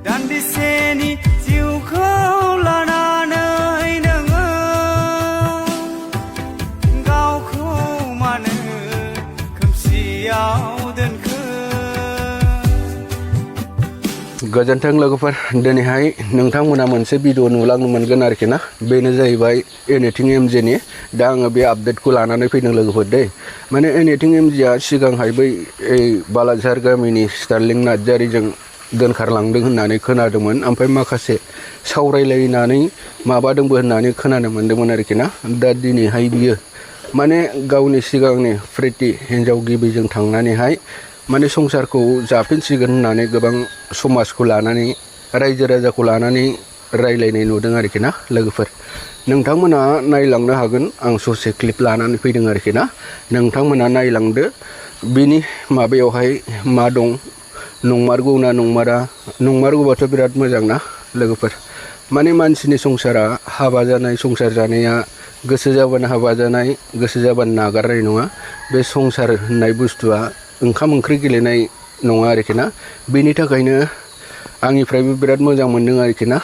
दान्दिसेनि जिउखौ लानानै नोङो गावखौ मानो खोमसियाव दोनखो गोजोन्थों लोगोफोर दिनैहाय नोंथांमोना मोनसे भिडिअ नुलांनो मोनगोन आरोखि ना बेनो जाहैबाय एनिथिं एमजे नि दा आङो बे आपडेटखौ लानानै फैदों लोगोफोर दै माने एनिथिं एमजेआ सिगांहाय बै बालाझार गामिनि स्टारलिं नार्जारिजों दोनखारलांदों होननानै खोनादोंमोन ओमफ्राय माखासे सावरायलायनानै माबादोंबो होननानै खोनानो मोन्दोंमोन आरोखि ना दा दिनैहाय बियो माने गावनि सिगांनि प्रिति हिन्जाव गिबिजों थांनानैहाय माने संसारखौ जाफिनसिगोन होननानै गोबां समाजखौ लानानै रायजो राजाखौ लानानै रायलायनाय नुदों आरोखि ना लोगोफोर नोंथांमोना नायलांनो हागोन आं ससे क्लिप लानानै फैदों आरोखि ना नोंथांमोना नायलांदो बिनि माबायावहाय मा दं नंमारगौ ना नंमारा नंमारगौबाथ' बिराद मोजां ना लोगोफोर माने मानसिनि संसारा हाबा जानाय संसार जानाया गोसो जाबानो हाबा जानाय गोसो जाबानो नागारनाय नङा बे संसार होननाय बुस्थुआ ओंखाम ओंख्रि गेलेनाय नङा आरोखि ना बेनि थाखायनो आंनिफ्रायबो बिराद मोजां मोनदों आरोखि ना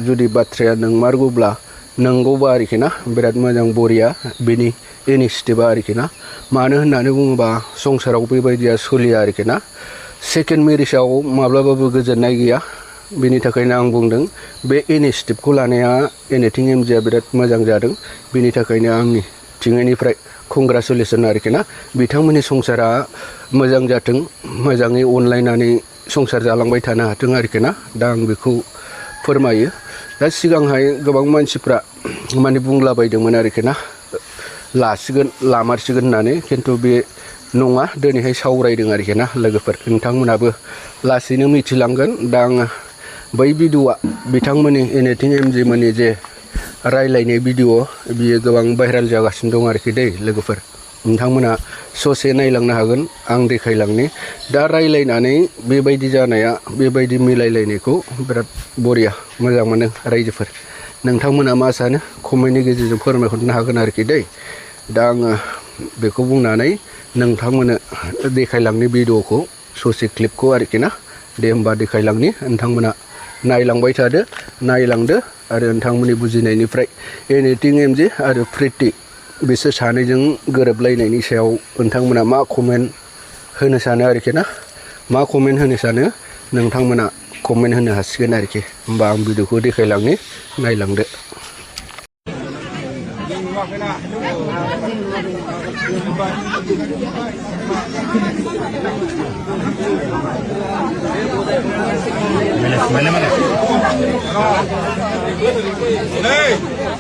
जुदि बाथ्राया नंमारगौब्ला नंगौबा आरोखि ना बिराद मोजां बरिया बेनि इनिसियेटिभा आरोखि ना मानो होननानै बुङोबा संसाराव बेबायदिया सोलिया आरोखि ना सेकेन्ड मेरिजआव माब्लाबाबो गोजोननाय गैया बेनि थाखायनो आं बुंदों बे इनिसियेटिभखौ लानाया एनिथिं एमजेआ बिराद मोजां जादों बेनि थाखायनो आंनि थिंनिफ्राय कंग्रेचुलेसन आरोखि ना बिथांमोननि संसारा मोजां जाथों मोजाङै अनलायनानै संसार जालांबाय थानो हाथों आरोखि ना दा आं बेखौ फोरमायो दा सिगांहाय गोबां मानसिफ्रा माने बुंलाबायदोंमोन आरोखि ना लासिगोन लामारसिगोन होननानै खिन्थु बे नङा दिनैहाय सावरायदों आरोखि ना लोगोफोर नोंथांमोनाबो लासैनो मिथिलांगोन दा आङो बै भिडिअआ बिथांमोननि एनिथिं एमजे मोननि जे रायलायनाय भिडिअ बियो गोबां भाइराल जागासिनो दं आरोखि दै लोगोफोर नोंथांमोना ससे नायलांनो हागोन आं देखायलांनि दा रायलायनानै बेबायदि जानाया बेबायदि मिलायलायनायखौ बिराद बरिया मोजां मोनो रायजोफोर नोंथांमोना मा सानो कमेन्टनि गेजेरजों फोरमायहरनो हागोन आरोखि दै दा आङो बेखौ बुंनानै नोंथांमोननो देखायलांनि भिडिअखौ ससे क्लिपखौ आरोखि ना दे होमबा देखायलांनि नोंथांमोना नायलांबाय थादो नायलांदो आरो नोंथांमोननि बुजिनायनिफ्राय एनिथिं एमजे आरो प्रिति बिसोर सानैजों गोरोबलायनायनि सायाव नोंथांमोना मा कमेन्ट होनो सानो आरोखि ना मा कमेन्ट होनो सानो नोंथांमोना कमेन्ट होनो हासिगोन आरोखि होमबा आं भिडिअखौ देखायलांनि नायलांदो Mana?